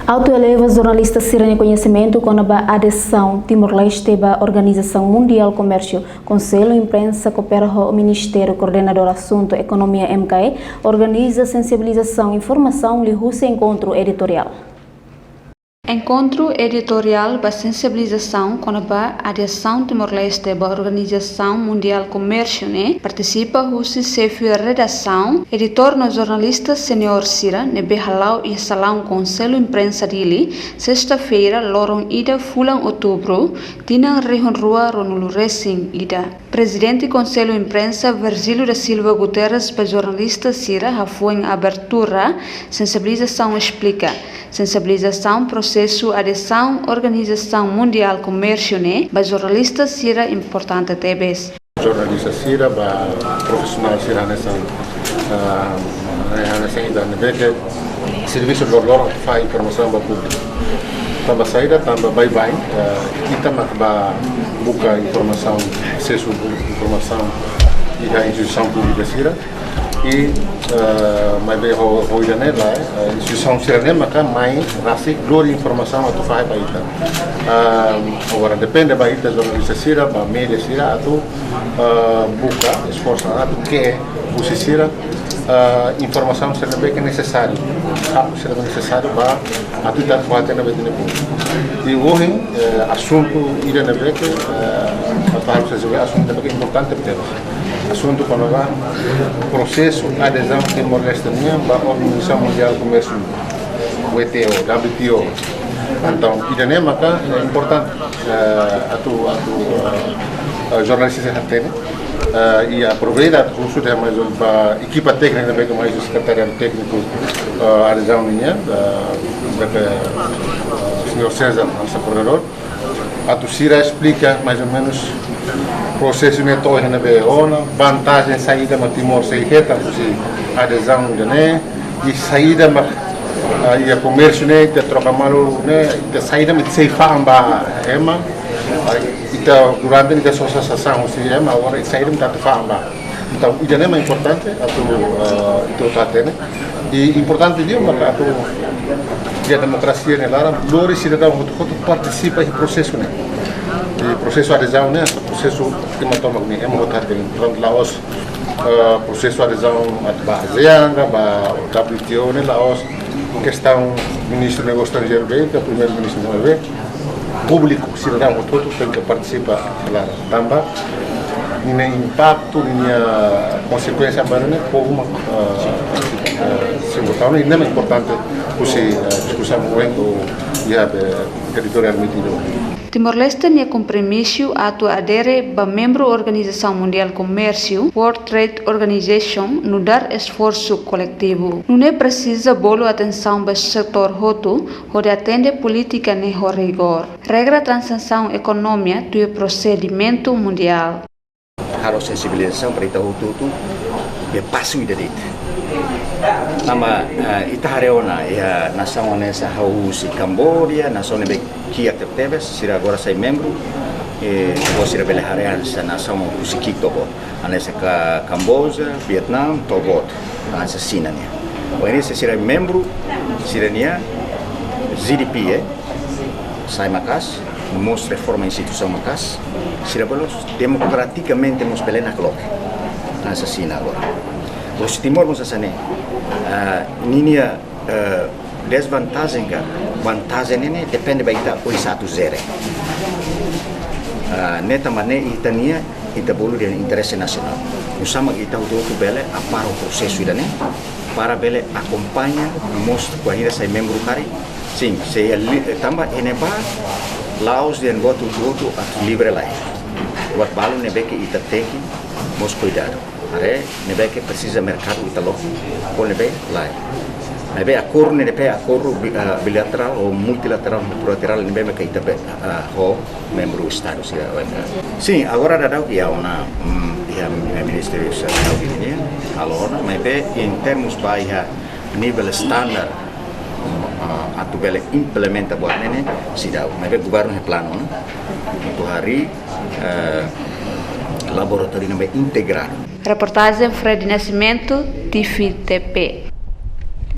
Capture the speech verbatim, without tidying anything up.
Atu eleva jornalista sira-nia koñesimentu kona-ba adezaun Timor-Leste ba Organizasaun Mundiál Komérsiu, Konsellu Imprensa koopera ho Ministériu Koordenadór Asuntu Ekonomia, M K E, organiza sensibilizasaun informasaun liuhusi enkontru editoriál. Enkontru editoriál ba sensibilizasaun kona-ba adezaun Timor-Leste ba Organizasaun Mundiál Komérsiu ne'e partisipa husi xefe redasaun, editór no jornalista seniór sira ne'ebé hala'o iha salaun Konsellu Imprensa Dili, sesta-feira, loron ida fulan Outubru, tinan rihun rua ruanulu resin ida. Prezidente Konsellu Imprensa, Virgílio da Silva Guterres, ba jornalista sira hafoin abertura sensibilizasaun esplika, sensibilizasaun prosesu adezaun Organizasaun Mundiál Komérsiu ne'e ba jornalista sira importante tebes. Jornalista sira ba profisionál sira hanesan, ah, hanesan ida ne'ebé ke servisu loroloron fahe informasaun ba públiku. Tanba saida, tanba baibain, ah, ita mak ba buka informasaun, asesu informasaun iha instituisaun públika sira. I, ah, maibé ho, ho ida-ne'e lae, ah, instituisaun sira-ne'e maka mai rasik lori informasaun atu fahe ba ita. Ah, agora depende ba ita jornalista sira, ba média sira atu, ah, buka, esforsu atu ke'e husi sira, ah, informasaun sira ne'ebé ke nesesáriu, fato sira nesesáriu ba atu ita atu hatene ba ita-nia públiku. I ohin, eh, asuntu ida ne'ebé ke, eh, atu harus sesuai asuntu ne'ebé ke importante tebes. Asuntu kona-ba prosesu adezaun Timor-Leste nian ba Organizasaun Mundiál Komérsiu, W T O, W T O. Entaun, ida-ne'e maka, eh, importante, eh, atu, atu, eh, eh, jornalista sira hatene. Eh, i aproveita husu de'it mais um ba ekipa téknika ne'ebé ke mai husi sekretariadu tékniku, eh, adezaun nian, eh, ne'ebé ke, eh, señór César, hanesan koordenadór. Atu sira esplika mais ou menus prosesu ne'e to'o iha ne'ebé ona, vantajen saida mak Timor sei hetan husi adezaun ida-ne'e, i saida mak, ah, iha komérsiu ne'e, ita troka malu ne'e, ita saida mak sei fa'an ba ema, ah, ita durante ne'e ita sosa sasán husi ema, agora saida mak ita atu fa'an ba. Entaun, ida-ne'e mak importante atu, eh, ita hatene. I importante liu maka atu iha demokrasia nia laran, lori sidadaun hotu-hotu partisipa iha prosesu ne'e. I prosesu adezaun ne'e, prosesu ema tomak ne'e, ema hotu hatene. Portantu, la'ós, eh, prosesu adezaun atu ba ASEAN, ba W T O ne'e, la'ós kestaun Ministru Negósiu Estranjeirus de'it, ka Primeiru-Ministru de'it, públiku, sidadaun hotu-hotu tenke partisipa, klaru. Tanba ninia impaktu, ninia konsekuénsia ba ne'e, povu mak, eh, eh, sei vota ona, i ne'e mak importante husi, eh, diskusaun ohin, iha, eh, editoriál metin. Timor-Leste nia kompromisu atu adere ba membru Organizasaun Mundiál Komérsiu, World Trade Organization, nu'udar esforsu koletivu. Nune'e presiza bolu atensaun ba setór hotu, hodi atende polítika ne'e ho rigór. Regra tranzasaun ekonomia tuir prosedimentu mundiál. Halo sensibilizasaun para ita hotu-hotu, iha pasu ida de'it. Tanba, eh, ita haree ona, iha nasaun hanesan ha'u husi Kamboja, nasaun ne'ebé kiak tebetebes, sira agora sai membru, eh, agora sira bele haree hanesan nasaun husi ki'ik to'o boot. Hanesan ka Kamboja, Vietnam, to'o boot, hanesan Xina nian. Ohin ne'e se sira membru, sira-nia G D P, eh, sai maka'as, no mós reforma instituisaun maka'as, sira bele demokratikamente mós bele nakloke. Hanesan Xina agora. Husi Timor mós hanesan ne'e, ah, ninia, eh, dezvantajen ka vantajen ne'e depende ba ita oinsá atu jere. Ah, ne'e tanba ne'e ita-nia, ita bolu dehan interese nasionál. Oinsá mak ita hotu-hotu bele apara prosesu ida-ne'e, para bele akompaña no mós kuandu ida sai membru karik. Sin, se iha li-, eh, tanba iha ne'ebá, la'ós dehan buat hotu-hotu atu livre lae. Buat balu ne'ebé ke ita tenke mós kuidadu. Haree ne'ebé ke presiza merkadu ita loke, ho ne'ebé lae. Ne'ebé akordu ne'e de'it akordu bi-, ah, bilaterál ou multilaterál, plurilaterál ne'ebé mak ita be-, ah, ho membru Estadu sira O M K. Sin, agora daudaun iha ona, mm, iha, iha Ministériu Estadu nian, halo ona, maibé em termos ba iha nivel standar, ah, atu bele implementa buat ne'e ne'e seidauk. Maibé governu iha planu, no? Atu harii, eh, laboratóriu ne'ebé integradu. Reportajen Fred Nascimento, T V T P.